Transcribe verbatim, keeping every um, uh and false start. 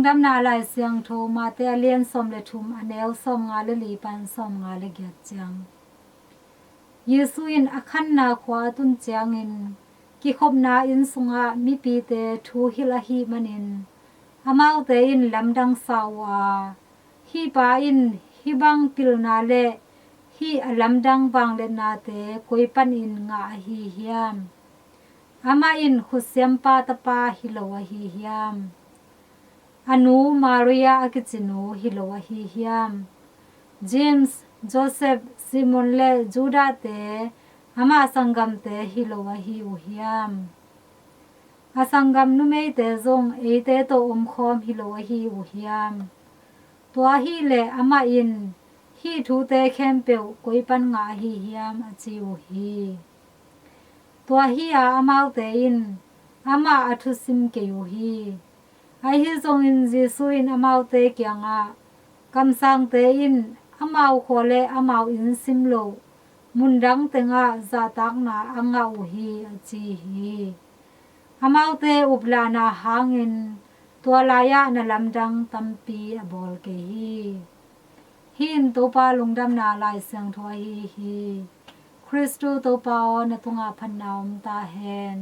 Lungdamna Lai Siangtho Mate a lian sawm le thum, a neu sawm nga le li pan sawm nga le giat ciang. Jesu in a khanna khua a tun ciangin kikhopna inn sungah mipite thu hilh ahih manin amaute in lamdang sa uh a, "Hih pa in hih bang pilna le hih a lamdang vangliatnate koi panin ngah ahi hiam? Amah in khutsiampa tapa hi lo ahi hiam? A nu Maria a kici nu hi lo ahi hiam? James, Joseph, Simon le Judah-te, ama sanggamte hi lo ahi uh hiam? A sanggam numeite zong eite tawh omkhawm hi lo ahi uh hiam? Tua ahih leh amah in hih thute khempeuh koi pan ngah ahi hiam?" a ci uh hi. Tua hi-a amaute in amah a thusim kei uh hi. Ahi zongin Jesu in amaute kiangah, "Kamsangte in amau khua le amau inn sim loh mundang tengah zahtakna a ngah uh hi," a ci hi. Amaute uplahna hangin tua lai-ah na lamdang tampi a bawl kei hi. Hih in Topa Lungdamna Lai Siangtho ahi hi. Khristu Topa aw, na tungah phatna om ta hen.